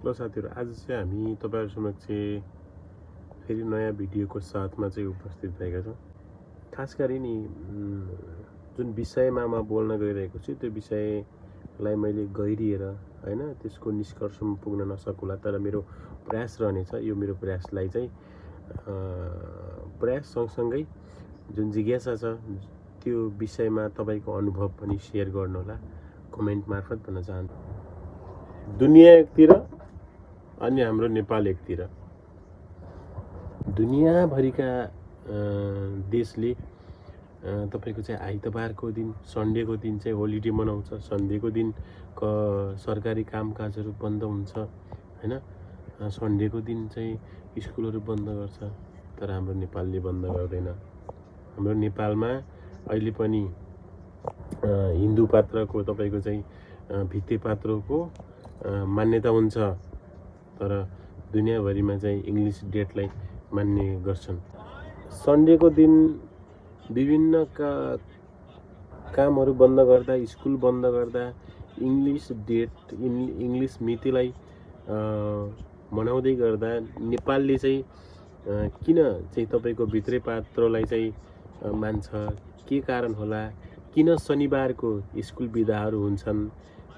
ल साथीहरु, आज चाहिँ हामी तपाईहरु समक्ष फेरि नयाँ भिडियोको साथमा चाहिँ उपस्थित भएका छौं। खास गरी नि जुन विषयमा म बोल्न गइरहेको छु त्यो विषयलाई मैले गहिरिएर हैन त्यसको निष्कर्षमा पुग्न नसकुला, तर मेरो प्रयास रहनेछ। यो मेरो प्रयासलाई चाहिँ प्रयास सँगसँगै जुन जिज्ञासा छ त्यो विषयमा तपाईको अनुभव पनि शेयर गर्नु होला कमेन्ट मार्फत भन्न चाहन्छु। दुनिया एकतिर अनि हाम्रो नेपाल एकतिर दुनियाभरिका देशले तपाईको चाहिँ आइतबारको दिन सन्डेको दिन चाहिँ होलिडे मनाउँछ। सन्डेको दिन सरकारी कामकाजहरू बन्द हुन्छ हैन। सन्डेको दिन चाहिँ स्कुलहरू बन्द गर्छ, तर हाम्रो नेपालले बन्द गर्दैन। हाम्रो नेपालमा अहिले पनि हिन्दू पात्रको तपाईको चाहिँ भित्ते पात्रको मान्यता हुन्छ, तर दुनियाभरिमा चाहिँ इंग्लिश डेटलाई मान्ने गर्छन्। सन्डेको दिन विभिन्न कामहरू बन्द गर्दा, स्कुल बन्द गर्दा इंग्लिश डेट इंग्लिश मितिलाई मनाउँदै गर्दा नेपालले चाहिँ किन चाहिँ तपाईको भित्रे पात्रलाई चाहिँ मान्छ? के कारण होला? किन शनिबारको स्कुल बिदाहरू हुन्छन्?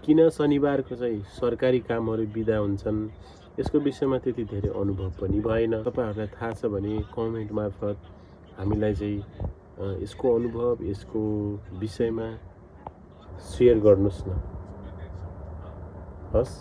किन शनिबारको चाहिँ सरकारी कामहरू बिदा हुन्छन्? यसको विषयमा त्यति धेरै अनुभव पनि भएन। तपाईहरुलाई थाहा छ भने कमेन्ट मार्फत हामीलाई चाहिँ यसको अनुभव, यसको विषयमा शेयर गर्नुस् न। हस्।